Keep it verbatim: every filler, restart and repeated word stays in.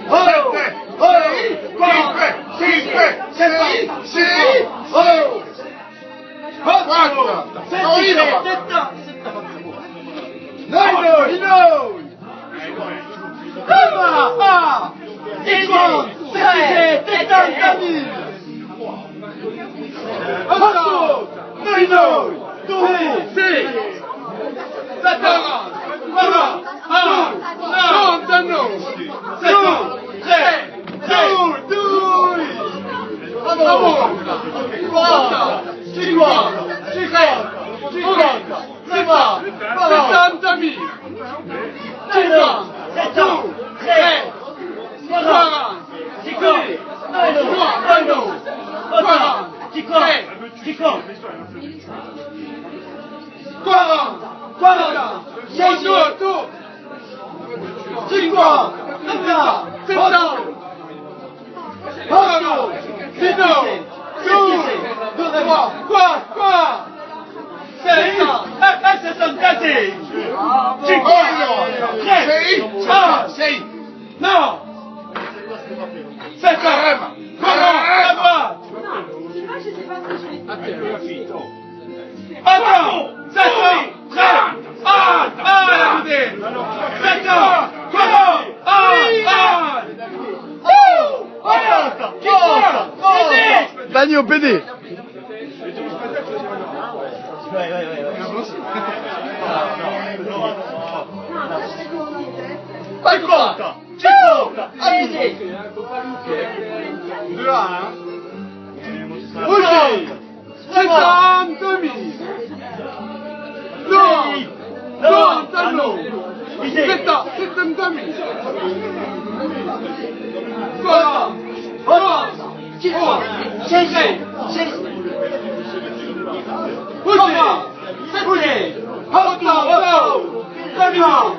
Oh! Oh! Cinque! Cinque! Sei! Sei! Oh! Quattru! Sette! Sette! Noi, noi, noi! Prima! Ah! Cinquanta! Sette! Settantamila! Ottu! Noi, noi! Dui! Sei! Sette! Quaranta! Ah! Quarantanove! Sette! Trè! Dui! Dui! Allora! Quaranta! Cinquanta! Cinquanta! Cinquanta! Sessantamila! Cinquanta! Trè! Quaranta! Cinquanta! Cinquanta! Quaranta! Cinquanta! Quaranta! Cinquanta! Cinquanta! Sessanta! Ottu! Diciannove! Dui! Trè! Quattru! Sessanta! Eh, eh, sessantasei! Cinquanta! Trè! Ah! Sei! Nò! Sette! Quaranta! Attends! Sette! Trè! Ah! Ah! Sette! Quaranta! Ah! Ah! Daniel, P D. Fai conta! Cinquanta! Allez! Sessantamila! Nò! Novantanove! Setta-, settantamila! Quaranta! Quaranta! Cinquanta! Sessanta! Sessanta! Sette! Ottanta! Ottanta!